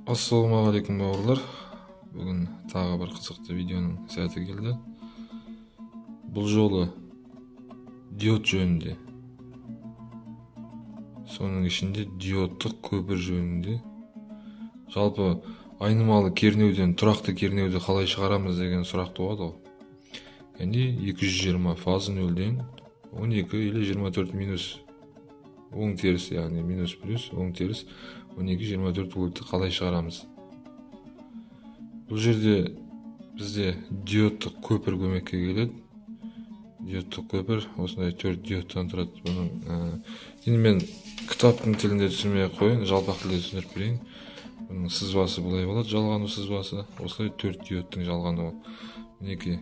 Ассалаумағалейкум бауырлар. Бүгін тағы бір қызықты видеоның сәті келді. Бұл жолы диод жөнінде. Соның ішінде диодтық көпір жөнінде. Жалпы айнымалы кернеуден тұрақты кернеуді қалай шығарамыз деген сұрақ туады ғой. Яғни 220 фаза нөлден 12 или 24 минус оң теріс, яғни минус плюс оң теріс 12-24 вольтты қалай шығарамыз? Бұл жерде бізде диодтық көпір көмекке келеді. Диодтық көпір осындай 4 диодтан тұрады. Бұның енді мен кітаптың тілінде түсінбей ақ қояйын, жалпақ тілде түсіндіріп берейін. Бұның сызбасы былай болады, жалғану сызбасы. Осылай 4 диодтың жалғануы. Мінекей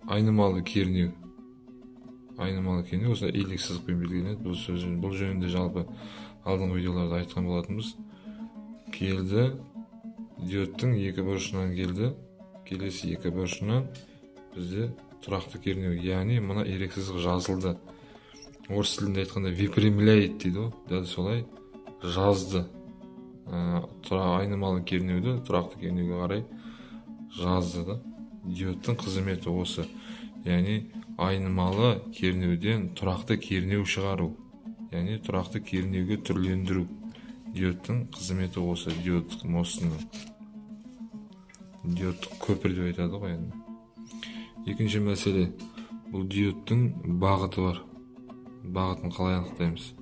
айнымалы кернеу. Айнымалы кернеу осылай иілік сызықпен белгіленеді. Бұл сөз, бұл жөнінде жалпы алдыңғы видеоларда айтқан болатынбыз. Келді, диодтың екі бұрышынан келді, келесі екі бұрышынан бізде тұрақты кернеу, яғни мына ирек сызық жазылды. Орыс тілінде айтқанда выпрямляет дейді ғой, дәл солай жазды. Айнымалы кернеуді тұрақты кернеуге қарай жазды да. Диодтың қызметі осы, яғни айнымалы кернеуден тұрақты кернеу шығару, яғни тұрақты кернеуге түрлендіру. Диодтың қызметі осы, диодтық мостының, диодтық көпір деп айтады ғой енді. Екінші мәселе, бұл диодтың бағыты бар. Бағытын қалай анықтаймыз?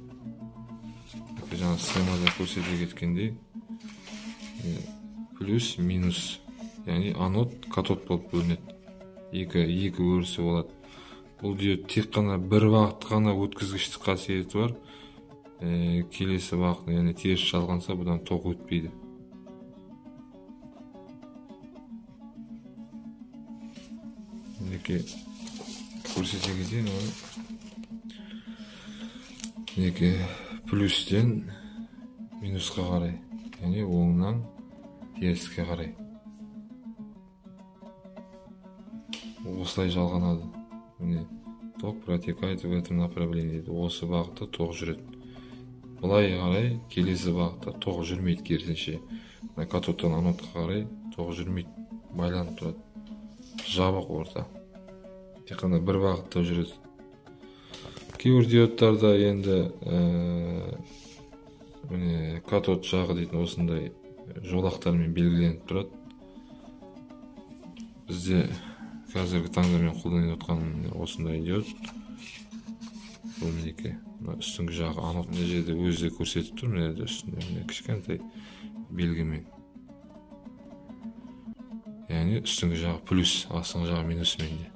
Жаңа схемада көрсете кеткендей, плюс, минус, яғни анод, катод болып бөлінеді. Екі өрісі болады. Бұл диод тек қана бір бағыт қана өткізгіштік қасиеті бар. Келесі бағыт, яғни теріс жалғанса, бұдан тоқ өтпейді. Мінекей көрсете кетейін оны. Мінекей плюстен минусқа қарай, яғни оңнан теріске қарай. Осылай жалғанады. Міне, ток протекает в этом направлении. Осы бағытта тоқ жүреді. Былай қарай келесі бағытта тоқ жүрмейді, керісінше. Мына катодтан анодқа қарай тоқ жүрмейді, байланып тұрады. Жабық орта. Тек қана бір бағытта жүреді. Кейбір диодтарда енді міне катод жағы дейтін осындай жолақтармен белгіленіп тұрады. Бізде қазіргі таңда мен қолданып отқан осындай диод. Бұл мінекей мына үстіңгі жағы анод, мына жерде өзі көрсетіп тұр, мына жерде үстінде міне кішкентай белгімен. Яғни үстіңгі жағы плюс, астыңғы жағы минус менде.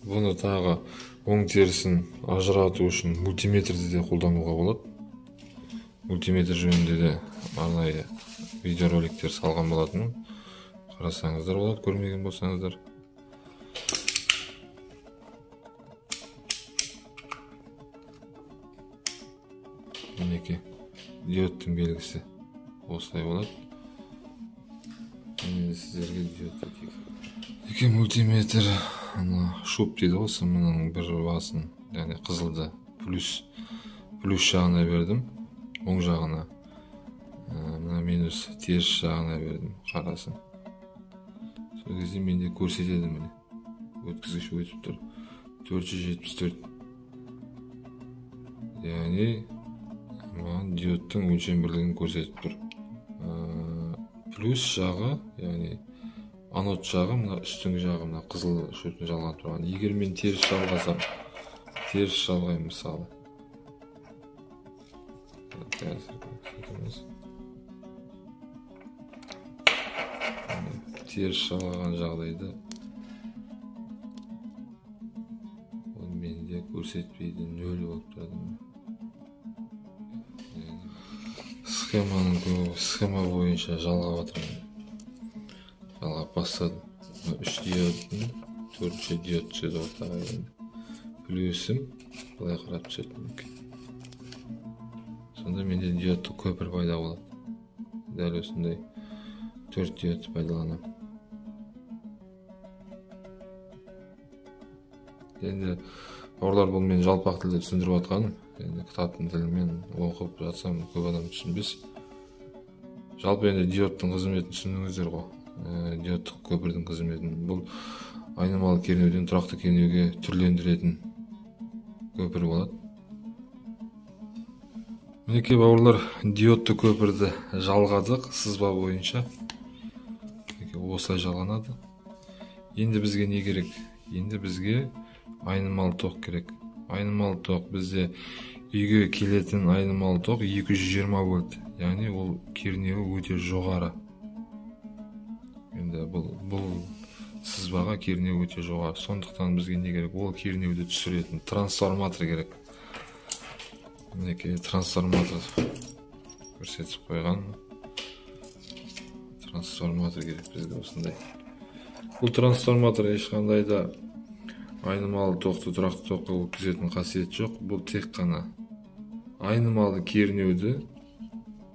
Бұны тағы оң терісін ажырату үшін мультиметрді де қолдануға болады. Мультиметр жөнінде де арнайы видеороликтер салған болатынмын. Қарасаңыздар болады, көрмеген болсаңыздар. Мінекей диодтың белгісі осылай болады. Енді сіздерге диод етейік. Екі мультиметр, ана шуп дейді ғой, сымының бір басын, яғни қызылды плюс жағына бердім, оң жағына, мына минус теріс жағына бердім, қарасын. Сол кезде менде көрсетеді, міне өткізгіш өтіп тұр 474. Яғни маған диодтың өлшем бірлігін көрсетіп тұр. Плюс жағы, яғни анод жағы, мына үстіңгі жағы, мына қызыл шөптің жалғанып тұрған. Егер мен теріс жалғасам, теріс жалғаймын мысалы. Теріс жалғаған жағдайда ол менде көрсетпейді, нөл болып тұрады. Схема бойынша жалғап жатырмын. Жалғап бастадым. 3 диодтың 4-ші диод түседі ортаға енді. Плюсім былай қарап түседі. Сонда менде диодтық көпір пайда болады. Дәл осындай 4 диодты пайдаланамын. Енді Бауырлар, бұл мен жалпақ тілде түсіндіріп жатқаным. Енді кітаптың тілімен оқып жатсам көп адам түсінбес. Жалпы енді диодтың қызметін түсіндіңіздер ғой. Диодтық көпірдің қызметін. Бұл айнымалы кернеуден тұрақты кернеуге түрлендіретін көпір болады. Мінекей бауырлар, диодты көпірді жалғадық сызба бойынша. Мінекей осылай жалғанады. Енді бізге не керек? Енді бізге айнымалы тоқ керек. Айнымалы тоқ бізде үйге келетін айнымалы тоқ 220 вольт. Яғни ол кернеуі өте жоғары. Енді бұл сызбаға кернеу өте жоғары. Сондықтан бізге не керек? Ол кернеуді түсіретін трансформатор керек. Мінекей трансформатор көрсетіп қойған. Трансформатор керек бізге осындай. Бұл трансформатор ешқандай да айнымалы тоқты тұрақты тоққа өткізетін қасиет жоқ. Бұл тек қана айнымалы кернеуді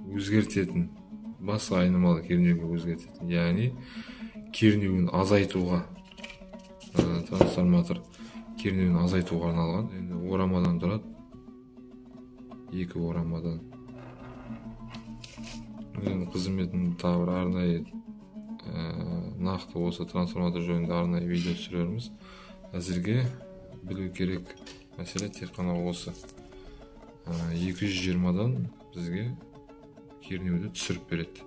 өзгертетін, басқа айнымалы кернеуге өзгертетін, яғни кернеуін азайтуға, трансформатор кернеуін азайтуға арналған. Енді орамадан тұрады. Екі орамадан. Енді қызметін тағы бір арнайы нақты осы трансформатор жөнінде арнайы видео түсірерміз. Әзірге білу керек мәселе тек қана осы. 220-дан бізге кернеуді түсіріп береді.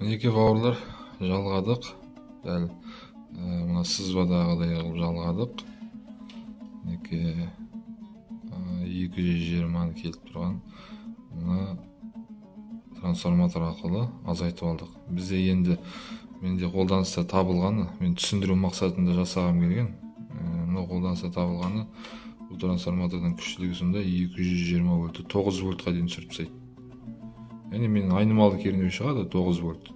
Мінекей бауырлар, жалғадық. Дәл мына сызбадағыдай қылып жалғадық. Мінекей 220-ны келіп тұрған мына трансформатор арқылы азайтып алдық. Бізде енді менде қолданыста табылғаны, мен түсіндіру мақсатында жасағым келген, мына қолданыста табылғаны бұл трансформатордың күштілігі сонда 220 вольтты 9 вольтқа дейін түсіріп тастайды. Яғни менің айнымалы кернеу шығады 9 вольт.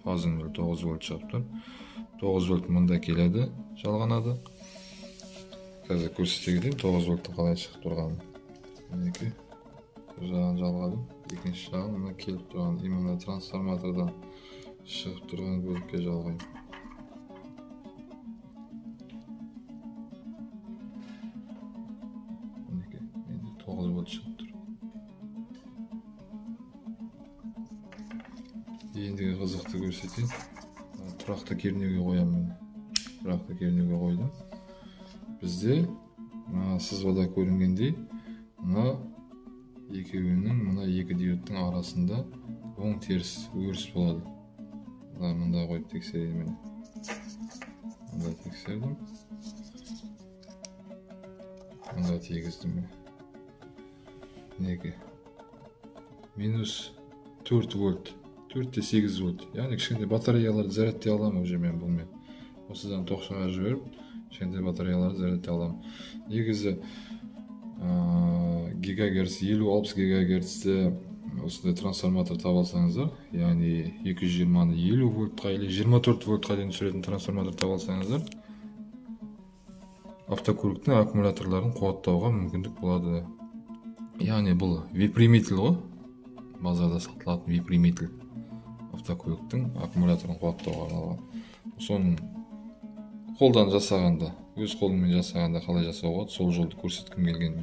Фаза 0 9 вольт шығып тұр. 9 вольт мында келеді, жалғанады. Қазір көрсете кетейін 9 вольттың қалай шығып тұрғанын. Мінекей бір жағын жалғадым, екінші жағын мына келіп тұрған именно трансформатордан шығып тұрған бөлікке жалғаймын. Мінекей енді 9 вольт шығып тұр. Ендігі қызықты көрсетейін. Тұрақты кернеуге қоямын мен. Тұрақты кернеуге қойдым. Бізде мына сызбада көрінгендей мына екеуінің, мына екі диодтың арасында оң теріс өріс болады. Мында қойып тексерейін міне. Мында тексердім. Мында тегіздім міне. Мінекей. Минус 4 вольт. 4,8 вольт. Яғни кішкентай батареяларды зарядтай аламын уже мен бұнымен. Осыдан тоқ шығарып жіберіп, кішкентай батареяларды зарядтай аламын. Негізі гигагерц 50-60 гигагерцте осындай трансформатор таба алсаңыздар, яғни 220-ны 50 вольтқа или 24 вольтқа дейін түсіретін трансформатор таба алсаңыздар, автокөліктің аккумуляторларын қуаттауға мүмкіндік болады. Яғни бұл выпрямитель ғой, базарда сатылатын выпрямитель, автокөліктің аккумуляторын қуаттауға арналған. Соның қолдан жасағанда, өз қолыммен жасағанда қалай жасауға болады, сол жолды көрсеткім келген.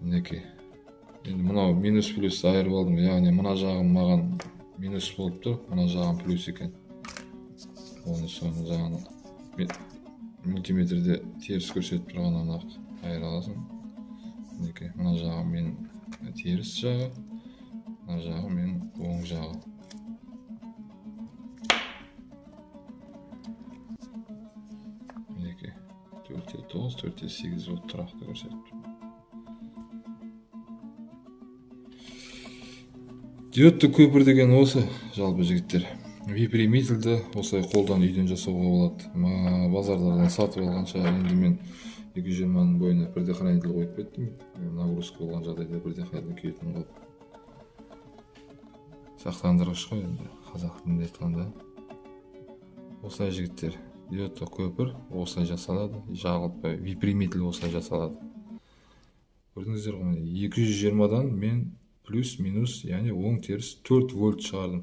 Мінекей. Енді мынау минус плюсті айырып алдым, яғни мына жағым маған минус болып тұр, мына жағым плюс екен. Оны соны жағын мультиметрде теріс көрсетіп тұрғаннан ақ айыра аласың. Мінекей, мына жағым мен теріс жағы, мына жағы мен оң жағы. Мінекей, 4,9, 4,8 вольт тұрақты көрсетіп тұр. Диодты көпір деген осы, жалпы жігіттер. Выпрямительді осылай қолдан үйден жасауға болады. Базарлардан сатып алғанша енді мен 220-ның бойына предохранитель қойып кеттім. Нагрузка болған жағдайда предохранитель күйетін қылып. Сақтандырғыш қой енді, қазақ тілінде айтқанда. Осылай жігіттер, диодты көпір осылай жасалады, жалпы выпрямитель осылай жасалады. Көрдіңіздер ғой, 220-дан мен плюс минус, яғни оң теріс 4 вольт шығардым.